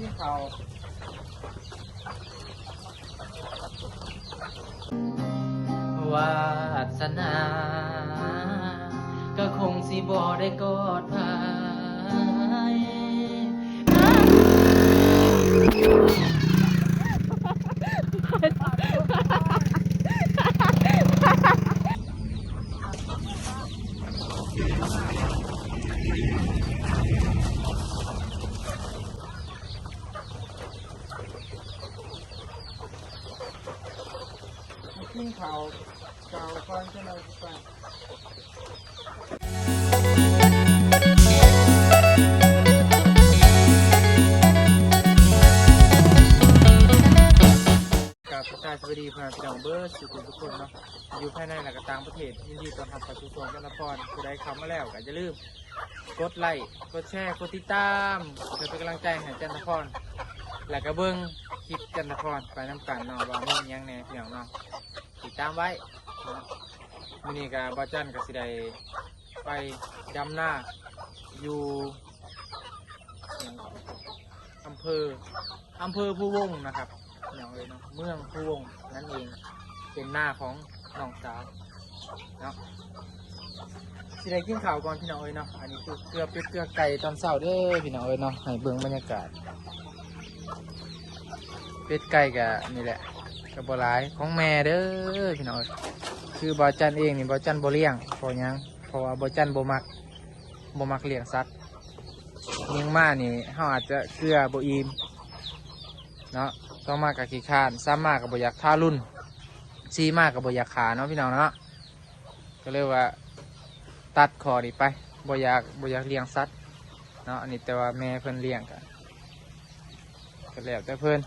ກິນເຂົ້າ ວາດສະໜາ ກໍຄົງຊິບໍ່ໄດ້ກອດໃຜ. ກິນເຂົ້າ ເຂົ້າກ່ອນ ຈັກໜ້ອຍຊິໄປ. ກາບທັກທາຍສະບາຍດີພໍ່ແມ່ພີ່ນ້ອງເບິດສູ່ຜູ້ທຸກຄົນເນາະ ຢູ່ພາຍໃນ ແລະ ກໍຕ່າງປະເທດ. ຍິນດີຕ້ອນຮັບເຂົ້າສູ່ຊ່ອງຈັນທະພອນ. ຜູ້ໃດເຂົ້າມາແລ້ວກໍຢ່າລືມກົດໄລ້ ກົດແຊ ກົດຕິດຕາມ ເພື່ອເປັນກຳລັງໃຈໃຫ້ຈັນທະພອນ ແລະ ກໍເບິ່ງຄລິບຈັນທະພອນໄປນຳກັນເນາະ ວ່າມີຫຍັງແດ່ພີ່ນ້ອງເນາະ. ຕິດຕາມໄວ້ເນາະ. ມື້ນີ້ກໍບ່າວຈັນກໍຊິໄດ້ໄປດຳນາຢູ່ ອຳເພີ ອຳເພີພູວົງນະຄັບ ພີ່ນ້ອງເອີຍເນາະ ເມືອງພູວົງນັ້ນເອງ ເປັນນາຂອງນ້ອງສາວເນາະ. ຊິໄດ້ກິນເຂົ້າກ່ອນ ພີ່ນ້ອງເອີຍເນາະ. ອັນນີ້ຄືເກືອເປັດເກືອໄກ່ຕອນເຊົ້າເດີ ພີ່ນ້ອງເອີຍເນາະ. ໃຫ້ເບິ່ງບັນຍາກາດ ເປັດໄກ່ກະນີ້ແຫຼະ ກະບໍ່ຫຼາຍ ຂອງແມ່ເດີພີ່ນ້ອງເອີຍ. ຄືບ່າວຈັນເອງນີ້ ບ່າວຈັນບໍ່ລ້ຽງ ເພາະຫຍັງ? ເພາະວ່າບ່າວຈັນບໍ່ມັກ ບໍ່ມັກລ້ຽງສັດ. ຍິງມານີ້ເຮົາອາດຈະເກືອບໍ່ອີ່ມເນາະ ສອງມາກໍຂີ້ຄ້ານ ສາມມາກໍບໍ່ຢາກທາລຸນ ສີ່ມາກໍບໍ່ຢາກຂ້າເນາະ ພີ່ນ້ອງເນາະ. ກໍເລີຍວ່າຕັດຂໍ້ນີ້ໄປ ບໍ່ຢາກ ບໍ່ຢາກລ້ຽງສັດເນາະ. ອັນນີ້ແຕ່ວ່າແມ່ເພິ່ນລ້ຽງກໍ ກໍແລ້ວແຕ່ເພິ່ນ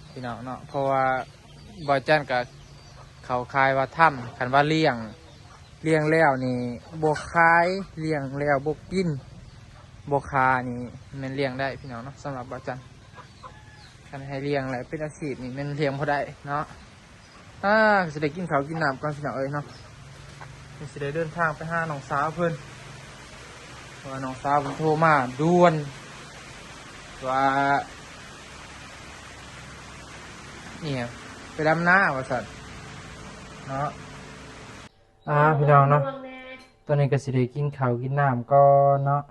ພີ່ນ້ອງເນາະ. ເພາະວ່າບ່າວຈັນກໍເຂົ້າຂ່າຍວ່າທຳ ຄັນວ່າລ້ຽງ ລ້ຽງແລ້ວນີ້ບໍ່ຂາຍ ລ້ຽງແລ້ວບໍ່ກິນ ບໍ່ຂ້ານີ້ແມ່ນລ້ຽງໄດ້ ພີ່ນ້ອງເນາະ. ສຳລັບບ່າວຈັນ ຄັນໃຫ້ລ້ຽງແລ້ວເປັນອາຊີບນີ້ແມ່ນລ້ຽງບໍ່ໄດ້ເນາະ. ອ່າ ກໍຊິໄດ້ກິນເຂົ້າກິນນ້ຳກ່ອນ ພີ່ນ້ອງເອີຍເນາະ. ກໍຊິໄດ້ເດີນທາງໄປຫານ້ອງສາວເພິ່ນ ເພາະວ່ານ້ອງສາວເພິ່ນໂທມາດ່ວນວ່າ ອີ່ຫຍັງ ໄປດຳນາວ່າຊັ້ນເນາະ. ອ່າ ພີ່ນ້ອງເນາະ ຕອນນີ້ກໍຊິໄດ້ກິນເຂົ້າກິນນ້ຳກ່ອນເນາະ.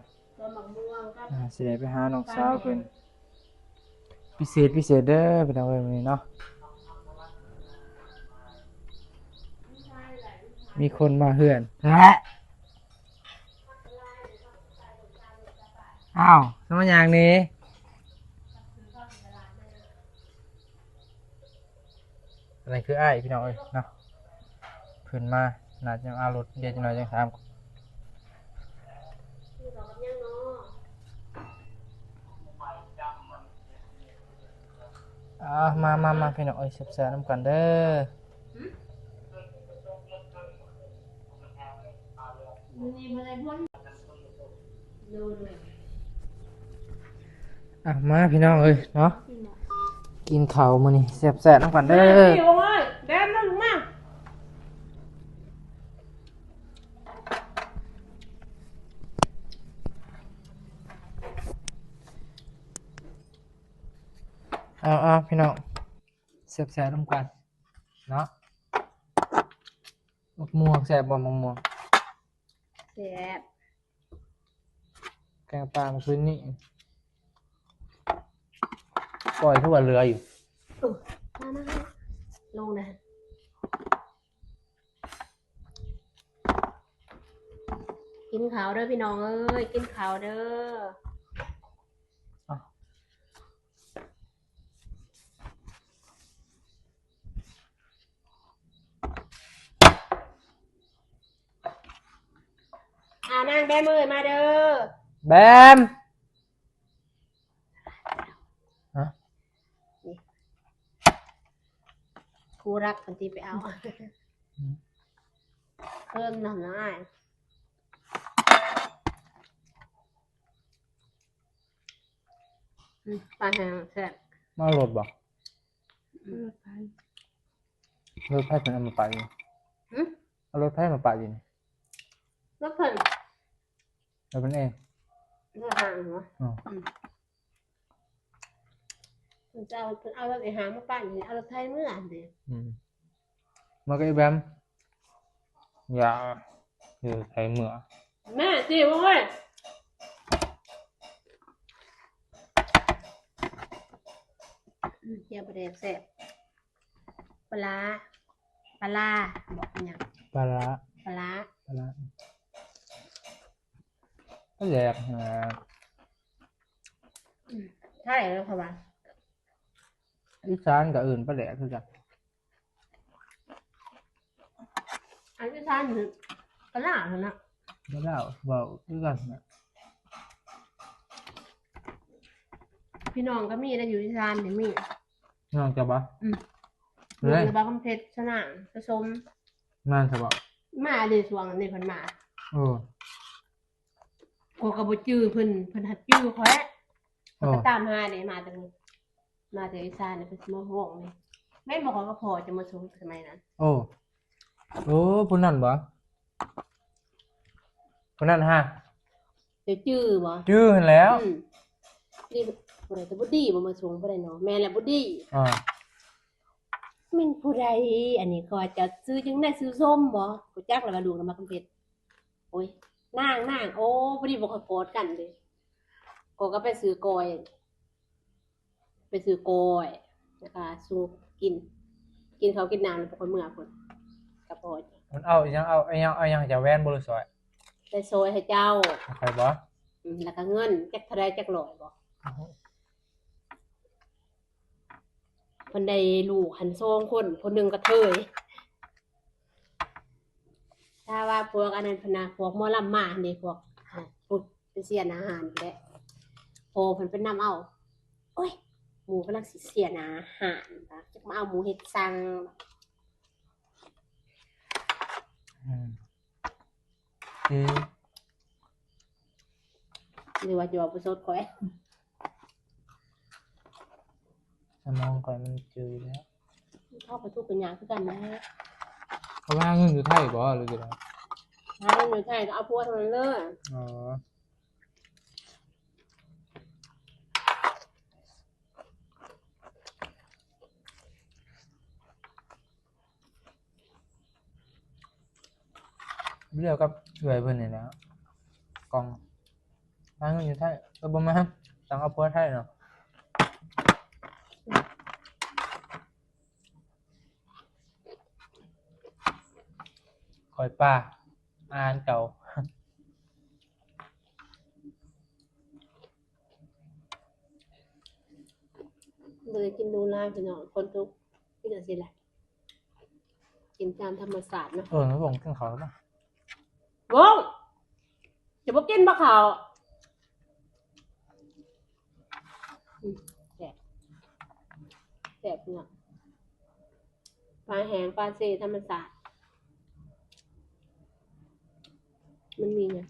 ອ່າ ຊິໄດ້ໄປຫານ້ອງສາວເພິ່ນ ພິເສດ ພິເສດເດີພີ່ນ້ອງເອີຍ ມື້ນີ້ເນາະ. ມີຄົນມາເຮືອນແຫຼະ. ອ້າວ ສະມາຫຍັງນີ້? ອັນນັ້ນຄືອ້າຍ ພີ່ນ້ອງເອີຍເນາະ ເພິ່ນມາ ໜ້າຈະເອົາລົດ ດຽວຈັກໜ້ອຍຈັ່ງຖາມ. ອ່າ ມາ ມາ ມາ ພີ່ນ້ອງເອີຍ ແຊບໆນຳກັນເດີ. ອ່ະ ມາພີ່ນ້ອງເອີຍເນາະ ກິນເຂົ້າມື້ນີ້ແຊບໆນຳກັນເດີ. ມາພີ່ນ້ອງເອີຍ ແດນມາລູກມາ. ເອົາໆ ພີ່ນ້ອງ ແຊບໆນຳກັນເນາະ. ໝາກມ່ວງແຊບບໍ່? ໝາກມ່ວງ ແຊບ. ແກງປາມື້ຄືນນີ້ ກ້ອຍຄືວ່າເຫຼືອຢູ່. ເອີ ມາ ມາ ມາ ລົງນະ. ກິນເຂົ້າເດີພີ່ນ້ອງເອີຍ ກິນເຂົ້າເດີ. ອ່າ ນາງແບມເອີຍ ມາເດີ ແບມ. ຮະ? ນີ້ ຄູ່ຮັກເພິ່ນຕິໄປເອົາ ອືມ ເຄິ່ງນຳນະອ້າຍ. ອືມ ປາແຫ້ງແຊບ. ມາລົດບໍ່? ອືມ ລົດໃຜ? ລົດໃຜເພິ່ນເອົາມາປະຢູ່? ຫຶ? ເອົາລົດໃຜມາປະຢູ່ນີ້? ລົດເພິ່ນ. ລົດເພິ່ນເອງ? ເຮືອຫາງເນາະ ອືມ ອືມ ເພິ່ນຈະເອົາ ເພິ່ນເອົາລົດໄອ້ຫາງມາປະນີ້ ເອົາລົດໄຖເມືອຫັ້ນເດ້ ອືມ ມາກັບອີແບມ ຢ່າ ເອີ ໃສ່ເມືອ ແມ່ຕິ ໂອ້ຍ ອືມ ແຈ່ວປາແດກແຊບ ປາຫຼ້າ ປາຫຼ້າ ບອກເປັນຫຍັງ ປາຫຼ້າ ປາຫຼ້າ ປາຫຼ້າ ປາແດກຫັ້ນແຫຼະ ອືມ ໄທເນາະ ເຂົາວ່າ ອີສານກໍເອີ້ນປາແດກຄືກັນ. ອັນອີສານນີ້ກໍລາວຫັ້ນນະ ກໍລາວເວົ້າຄືກັນນະ ພີ່ນ້ອງກໍມີນະ ຢູ່ອີສານນີ້ມີ ນ້ອງເຈົ້າບໍ່? ອືມ ເອີຍ ຢູ່ບ້ານຄຳເພັດ ສະໜາງ ສະສົມ ແມ່ນຊະບໍ່? ມາເດ້ ຊ່ວງນີ້ເພິ່ນມາ ເອີ ຂ້ອຍກໍບໍ່ຈື່ເພິ່ນ ເພິ່ນຫັດຈື່ຂ້ອຍ ເອີ ຂ້ອຍກໍຕາມຫາເດ້ ມາແຕ່ ມາແຕ່ອີສານນີ້ ເພິ່ນຊິມາຮ້ອງນີ້ ແມ່ນບໍ່ ຂ້ອຍກັບພໍ່ຈະມາສົ່ງສະໄໝນັ້ນ ໂອ້ ໂອ້ ຜູ້ນັ້ນບໍ່? ຜູ້ນັ້ນຫາ ເຈົ້າຈື່ບໍ່? ຈື່ຫັ້ນແຫຼ້ວ ອືມ ນີ້ຜູ້ໃດ ແຕ່ບໍ່ດີບໍ່ມາສົ່ງຜູ້ໃດເນາະ ແມ່ນແຫຼະ ບໍ່ດີ ອ່າ ແມ່ນຜູ້ໃດ? ອັນນີ້ຂ້ອຍວ່າເຈົ້າຊື່ຈັ່ງໃດ? ຊື່ສົມບໍ່? ຮູ້ຈັກແລ້ວວ່າລູກນຳມາຄຳເພັດ ໂອ້ຍ ນາງ ນາງ ໂອ້ ພໍດີບໍ່ຄ່ອຍກອດກັນເດ້ ກໍ ກໍໄປຊື້ກ້ອຍ ໄປຊື້ກ້ອຍ ແລ້ວກໍສູ່ກິນ ກິນເຂົ້າກິນນ້ຳແລ້ວ ຂ້ອຍເມືອພຸ້ນ ກັບພໍ່ ມັນເອົາອີ່ຫຍັງ ເອົາອີ່ຫຍັງ ເອົາຫຍັງ ຈະແວ່ນບໍ່ ຫຼື ສ້ອຍ? ໄດ້ສ້ອຍໃຫ້ເຈົ້າ ໃຫ້ຂ້ອຍບໍ່? ອືມ ແລ້ວກໍເງິນຈັກເທົ່າໃດ ຈັກຮ້ອຍບໍ່? ເພິ່ນໄດ້ລູກຫັ້ນສອງຄົນ ຜູ້ໜຶ່ງກະເທີຍ ຖ້າວ່າພວກອັນນັ້ນພຸ້ນນະ ພວກໝໍລຳມາຫັ້ນເດ້ ພວກ ອາ ພຸ້ນ ໄປສຽນອາຫານພຸ້ນແຫຼະ ພໍ່ເພິ່ນໄປນຳເອົາ ໂອ້ຍ ໝູ່ກຳລັງຊິສຽນອາຫານ ຈັກມາເອົາໝູ່ເຮັດສັງ ອືມ ຄື ຫຼືວ່າຈະເວົ້າປະຊົດຂ້ອຍ ສະໝອງຂ້ອຍມັນຈື່ແລ້ວ ເຂົາກໍທຸກກັນຍາກຄືກັນນະ ເຂົາຫາເງິນຢູ່ໄທບໍ່ ຫຼືຈັ່ງໃດ? ຫາເງິນຢູ່ໄທກໍເອົາຜົວເທົ່ານັ້ນເລີຍ ອໍ ດຽວກັບເອື້ອຍເພິ່ນນີ້ແຫຼະ ກ່ອງ ຫາເງິນຢູ່ໄທ ເອີ ບໍ່ແມ່ນ ຕ້ອງເອົາຜົວໄທເນາະ ຂ້ອຍປາ ອາຫານເກົ່າ ບໍ່ໄດ້ກິນດູຫຼາຍ ພີ່ນ້ອງ ຄົນທຸກ ກິນຈັ່ງຊີ້ແຫຼະ ກິນຕາມທຳມະຊາດເນາະ ເອີ ແລ້ວບໍ່ກິນເຂົ້າແລ້ວບໍ່? ວົງ ຈະບໍ່ກິນບໍ່ເຂົ້າ? ອືມ ແຊບ ແຊບເນາະ ປາແຫ້ງ ປາເຊທຳມະຊາດ ມັນມີຫຍັງ?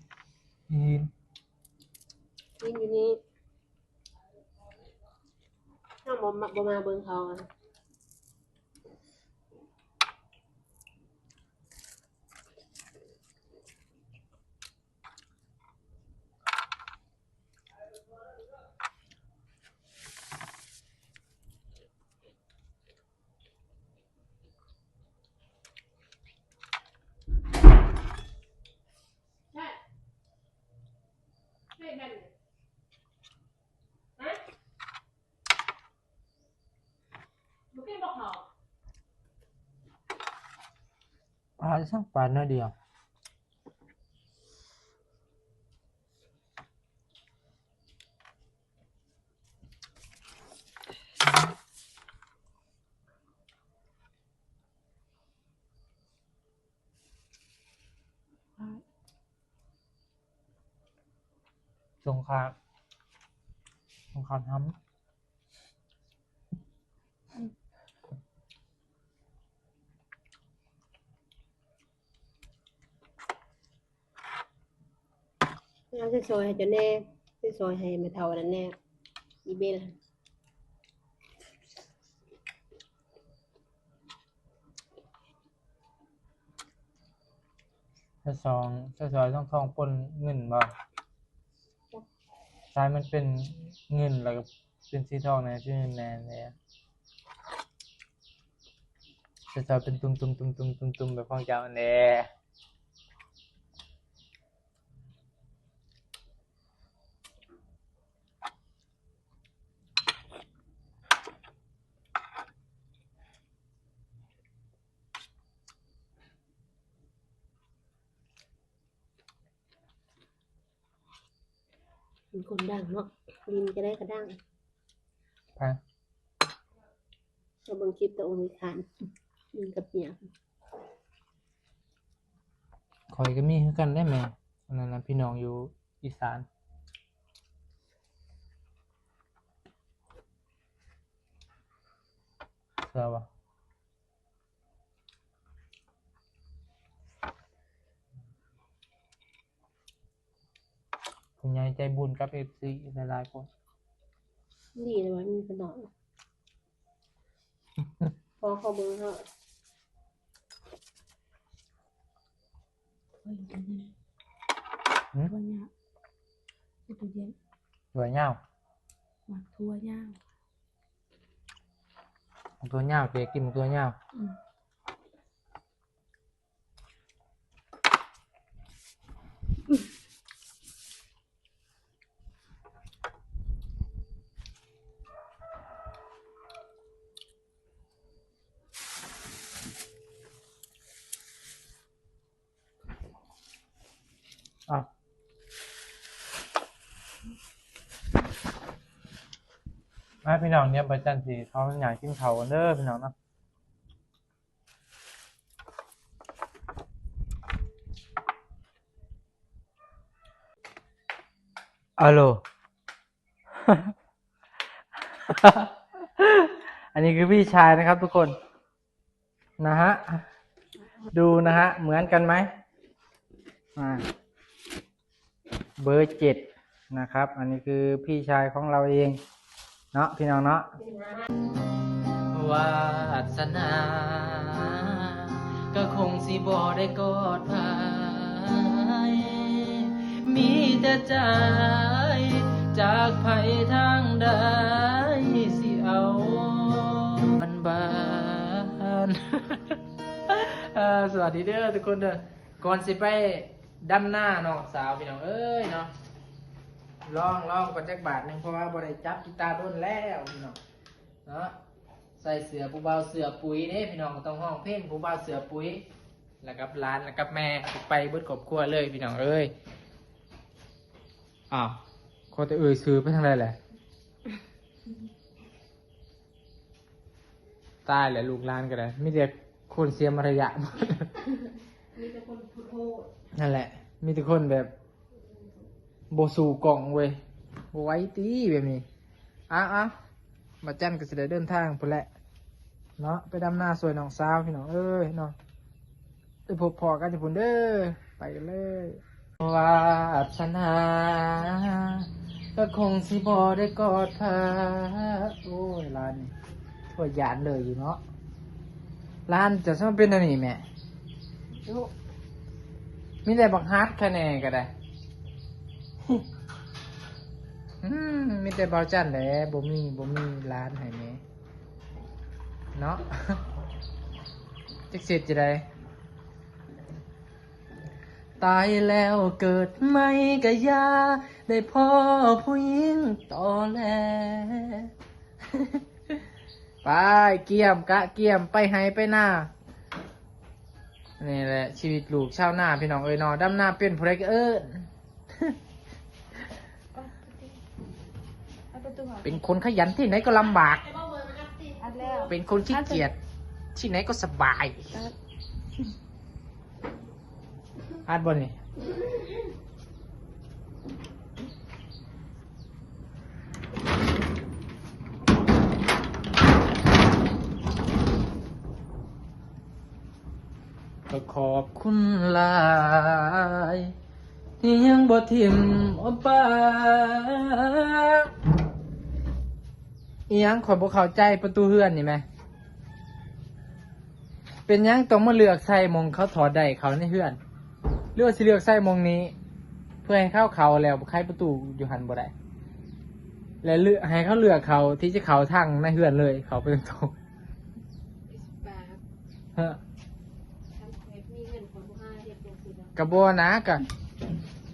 ຫີນ ຫີນຢູ່ນີ້ ເຮົາບໍ່ມາ ບໍ່ມາເບິ່ງເຂົາ ປາຊັ້ນ ປາໜ້ອຍດຽວ. ສົງຄາມ ສົງຄາມທຳ. ເອົາຊອຍໃຫ້ເຈົ້າແດ່ ຊອຍໃຫ້ແມ່ເຖົ້ານັ້ນແດ່ ອີເບນ. ຊາວສອງ ຊາວສອງ ຊາວສອງ ປົນເງິນບໍ່? ຈັກ ຊາຍມັນເປັນເງິນ ແລ້ວກໍເປັນສີທອງແດ່ ສີເງິນແດ່ ແດ່ ຊອຍເປັນຕຸ່ມໆໆໆໆ ແບບຂອງເຈົ້າຫັ້ນແດ່. ເປັນຄົນດັງເນາະ ຫຼິ້ນຈະໄດ້ກະດັງ. ໄປ ເຈົ້າເບິ່ງຄລິບແຕ່ອົງວິຄານຫຼິ້ນກັບເມຍ. ຂ້ອຍກໍມີຄືກັນເດ້ແມ່ ອັນນັ້ນນະ ພີ່ນ້ອງຢູ່ອີສານ ເຊື່ອບໍ່? ຜູ້ໃຫຍ່ໃຈບຸນກັບເອັຟຊີຫຼາຍໆຄົນ. ດີແລ້ວວ່າມີຂະໜອດ ພໍເຂົາເບິ່ງເຮົາ. ຫືມ? ຖົ່ວຍາວ ໃສ່ຕູ້ເຢັນ ຖົ່ວຍາວ ໝາກຖົ່ວຍາວ ໝາກຖົ່ວຍາວ ເປັນກິນໝາກຖົ່ວຍາວ. ອືມ. ເອົາ ມາພີ່ນ້ອງ ດຽວປາຈັນຊິຂໍອະນຸຍາດກິນເຂົ້າກ່ອນເດີພີ່ນ້ອງເນາະ. ອາໂຫຼ ອັນນີ້ຄືພີ່ຊາຍນະຄັບທຸກຄົນ ນະຮະ ດູນະຮະ ເໝືອນກັນໄໝ? ອາ ເບີເຈັດນະຄັບ ອັນນີ້ຄືພີ່ຊາຍຂອງລາວເອງເນາະ ພີ່ນ້ອງເນາະ. ວາດສະໜາ ກໍຄົງຊິບໍ່ໄດ້ກອດໃຜ ມີແຕ່ໃຈ ຈາກໃຜທາງໃດ ຊິເອົາບານໆ. ເອີ ສະຫວັດດີເດີທຸກຄົນເດີ. ກ່ອນຊິໄປດຳນານ້ອງສາວ ພີ່ນ້ອງເອີຍເນາະ ລອງ ລອງກ່ອນຈັກບາດໜຶ່ງ ເພາະວ່າບໍ່ໄດ້ຈັບກີຕາດົນແລ້ວ ພີ່ນ້ອງເນາະ. ໃສ່ເສື້ອຜູ້ບ່າວເສື້ອປຸຍເດ້ ພີ່ນ້ອງ ຕ້ອງຮ້ອງເພງຜູ້ບ່າວເສື້ອປຸຍ ແລ້ວກັບຫຼານ ແລ້ວກັບແມ່ ໄປເບິດຄອບຄົວເລີຍ ພີ່ນ້ອງເອີຍ. ອ້າວ ຂໍແຕ່ເອີ່ຍຊື່ໄປທາງໃດແຫຼະ? ຕາຍແລ້ວ ລູກຫຼານກໍໄດ້ ມີແຕ່ຄົນເສຍມາລະຍາດ ມີແຕ່ຄົນໂພດ ນັ້ນແຫຼະ ມີແຕ່ຄົນແບບບໍ່ສູ້ກ້ອງເວີຍ ບໍ່ໄຫວຕິແບບນີ້. ອ້າວໆ ບາດຈັນກໍຊິໄດ້ເດີນທາງພຸ້ນແຫຼະເນາະ ໄປດຳນາຊ່ວຍນ້ອງສາວ ພີ່ນ້ອງເອີຍເນາະ. ໄປພົບພໍ້ກັນຢູ່ພຸ້ນເດີ ໄປກັນເລີຍ. ວາດສະໜາ ກໍຄົງຊິບໍ່ໄດ້ກອດພະ ໂອ້ຍ ຫຼານນີ້ ໂອ້ຍ ຢ້ານເລີຍຢູ່ເນາະ. ຫຼານຈະຊະມາເປັນແນວນີ້ແມ່ ມີແຕ່ບັກຮັດຄະແນ່ກໍໄດ້. ອືມ ມີແຕ່ບ່າວຈັນແຫຼະ ບໍ່ມີ ບໍ່ມີຫຼານໃຫ້ແມ່ເນາະ ຈັກຊິເຮັດຈັ່ງໃດ. ຕາຍແລ້ວເກີດໃໝ່ກະຢ່າ ໄດ້ພໍ້ຜູ້ຍິງຕໍແຫຼ. ໄປ ກຽມ ກະກຽມ ໄປໄຮ່ໄປນາ. ນີ້ແຫຼະຊີວິດລູກຊາວນາ ພີ່ນ້ອງເອີຍເນາະ. ດຳນາເປັນ ຜູ້ໃດກໍເອີ້ນ. ເປັນຄົນຂະຫຍັນທີ່ໃດກໍລຳບາກ ເປັນຄົນຂີ້ກຽດທີ່ໃດກໍສະບາຍ. ອັດບໍ່ນີ້? ກໍຂອບຄຸນຫຼາຍ ທີ່ຍັງບໍ່ຖິ້ມບໍ່ປະ. ອີ່ຫຍັງ? ຂ້ອຍບໍ່ເຂົ້າໃຈປະຕູເຮືອນນີ້ແມ. ເປັນຫຍັງຕ້ອງມາເລືອກໃສ່ໝ່ອງເຂົາຖອດໄດ້ເຂົ້າໃນເຮືອນ ຫຼືວ່າຊິເລືອກໃສ່ໝ່ອງນີ້ ເພື່ອໃຫ້ເຂົາເຂົ້າແລ້ວໄຂປະຕູຢູ່ຫັ້ນບໍ່ໄດ້? ແລະເລືອກ ໃຫ້ເຂົາເລືອກເຂົ້າທີ່ຈະເຂົ້າທາງໃນເຮືອນເລີຍ ເຂົ້າໄປຕົງໆ. ເອີ ເຮີ ທຳເຮັດມີເງິນ ເຂົາບໍ່ຫາເຮັດຈັ່ງຊີ້ດອກ. ກະບໍ່ນະ ກະ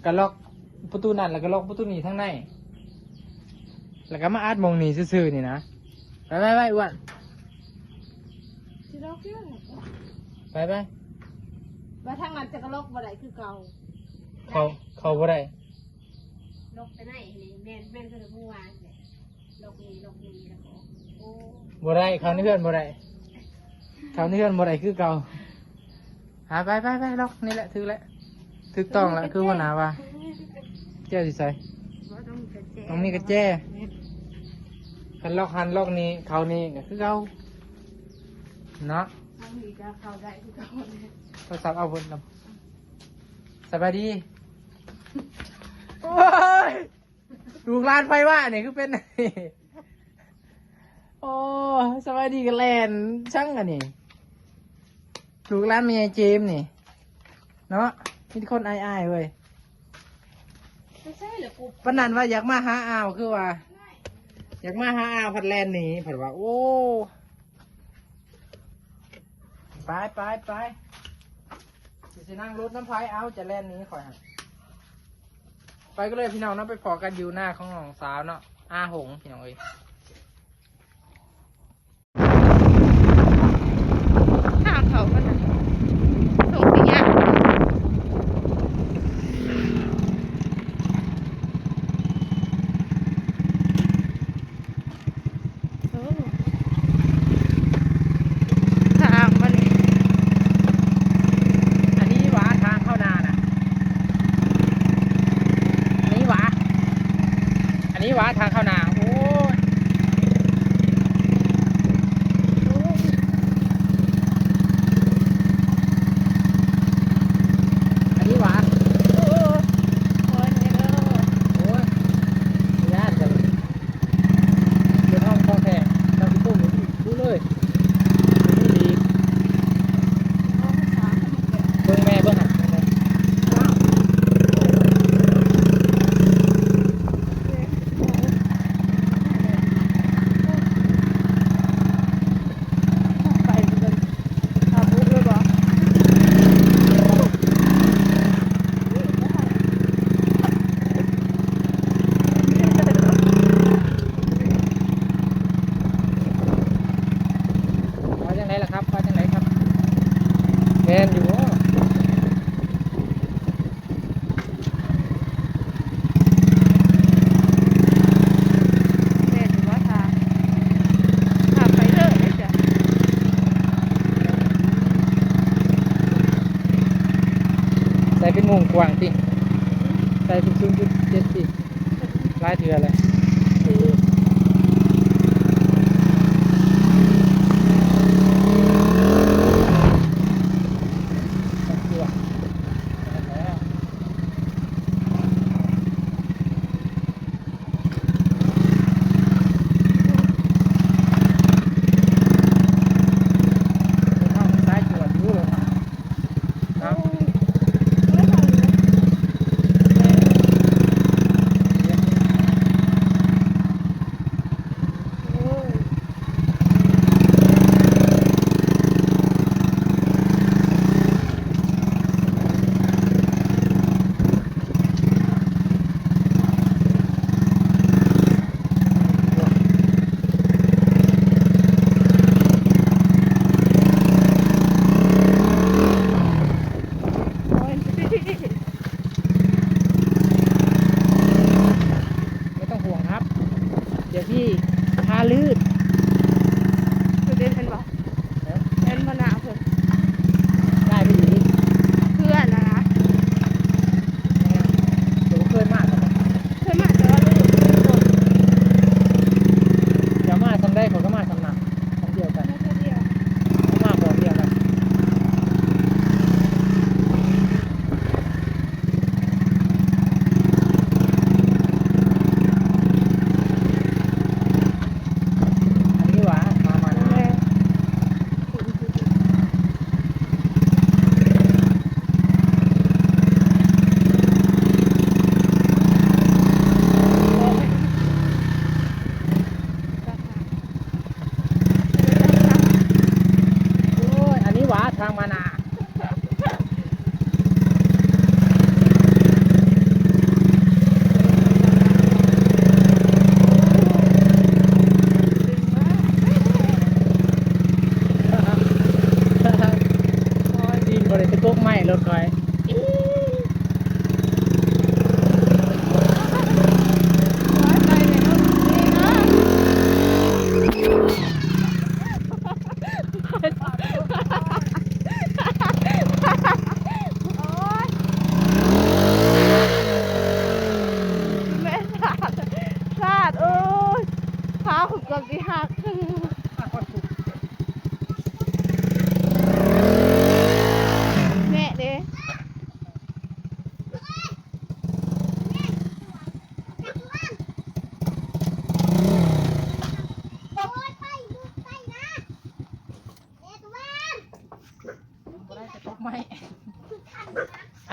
ກະລັອກປະຕູນັ້ນ ແລ້ວກະລັອກປະຕູນີ້ທາງໃນ ແລ້ວກະມາອັດໝ່ອງນີ້ຊື່ໆນີ້ນະ. ໄປໆໆ ອ້ວນ ຊິລັອກຢູ່ ໄປໆ. ວ່າທາງນັ້ນຈະກະລັອກບໍ່ໄດ້ຄືເກົ່າ ເຂົ້າ ເຂົ້າບໍ່ໄດ້. ລັອກແຕ່ໃນນີ້ ແມ່ນ ແມ່ນຄືມື້ວານແຫຼະ ລັອກນີ້ ລັອກນີ້ ແລ້ວກໍ ໂອ້ ບໍ່ໄດ້ ເຂົ້າໃນເຮືອນບໍ່ໄດ້ ເຂົ້າໃນເຮືອນບໍ່ໄດ້ຄືເກົ່າ. ຫາ ໄປໆໆ ລັອກນີ້ແຫຼະ ຖືກແຫຼະ ຖືກຕ້ອງລະ ຄືຫົວໜ້າວ່າ. ແຈຢູ່ໃສ? ບໍ່ ຕ້ອງມີກະແຈ ຕ້ອງມີກະແຈ. ຄັນລັອກຫັ້ນລັອກນີ້ ເຂົ້ານີ້ກະຄືເກົ່າເນາະ. ທາງນີ້ກະເຂົ້າໄດ້ຄືເກົ່າ. ໂທລະສັບເອົາເບິດນຳ. ສະບາຍດີ. ໂອ້ຍ ລູກຫຼານໃຜວະນີ້ ຄືເປັນ ໂອ້ ສະບາຍດີກະແລ່ນ ຊ່າງອັນນີ້ ລູກຫຼານແມ່ໃຫຍ່ເຈມນີ້ເນາະ. ມີແຕ່ຄົນອາຍໆເວີຍ. ປານນັ້ນວ່າຢາກມາຫາອາວ ຄືວ່າຢາກມາຫາອາວ ພັດແລ່ນໜີ ພັດວ່າ ໂອ້ ໄປໆໆ ຊິ ຊິນັ່ງລົດນຳໃຜ ເອົາ ຈະແລ່ນໜີຂ້ອຍຫັ້ນ. ໄປກັນເລີຍພີ່ນ້ອງເນາະ ໄປພໍ້ກັນຢູ່ນາຂອງນ້ອງສາວເນາະ ອາຫົງ ພີ່ນ້ອງເອີຍ. ທາງເຂົາມັນນະ ສົ່ງຊິຍາກ. ໂອ້ ທາງມັນ ອັນນີ້ຫວາ ທາງເຂົ້ານານະ ອັນນີ້ຫວາ ອັນນີ້ຫວາ ທາງເຂົ້ານາ. ໂອ້ຍ ໂອ້ຍ ອັນນີ້ຫວາ ໂອ້ຍ ໂອ້ຍ ຢ້ານຈັງ. ເປັນຫ້ອງຂອງແທ້ ເຈົ້າຊິໂກງຢູ່ ຢູ່ເລີຍ ນີ້ອີກ. ເບິ່ງແມ່ເບິ່ງຫັ້ນ ເບິ່ງແມ່ ໄປເບິ່ງ. ເອົາບຸກເລີຍບໍ່? ວ່າຈັ່ງໃດລະຄັບ? ວ່າຈັ່ງໃດຄັບ? ແມ່ນຢູ່ບໍ່? ແມ່ນຢູ່ບໍ່? ຖ້າ ຖ້າໄປເລີຍເດ້ ໃສ່ເປັນວົງກວ້າງຕິ ໃສ່ເປັນສູນຈຸດເຈັດຕິ ຫຼາຍເທື່ອແລ້ວ.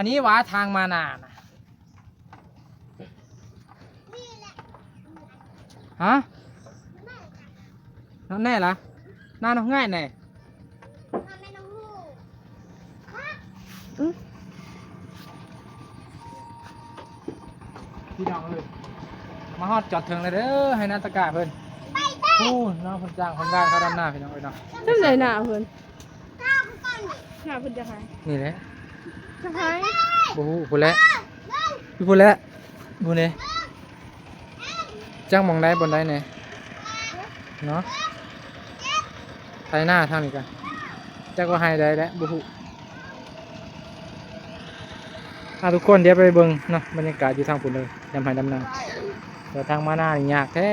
ນີ້ຫວາທາງມານານະ ຮະ? ນອນແນ່ລະ ນານອກງ່າຍແນ່. ອືມ ພີ່ນ້ອງເອີຍ ມາຮອດຈອດເຖິງແລ້ວເດີ ໄຮ່ນາຕະກາເພິ່ນ. ໂອ້ ນ້ອງເພິ່ນຈ້າງຄົນງານເຂົາດຳນາ ພີ່ນ້ອງເອີຍເນາະ. ຈັ່ງໃດໜ້າເພິ່ນ? ໜ້າເພິ່ນຈະໃຜ? ນີ້ແຫຼະ ຈະໃຜ? ບໍ່ຮູ້ ພຸ້ນແຫຼະ ຢູ່ພຸ້ນແຫຼະ ພຸ້ນເດ້. ຈັກໝ່ອງໃດບ່ອນໃດແດ່ເນາະ ໄຖນາທາງນີ້ກະ ຈັກວ່າໄຮ່ໃດແຫຼະ ບໍ່ຮູ້. ອ່າ ທຸກຄົນ ດຽວໄປເບິ່ງເນາະ ບັນຍາກາດຢູ່ທາງພຸ້ນເດີ ດຳໄຮ່ດຳນາ ແຕ່ທາງມານານີ້ຍາກແທ້.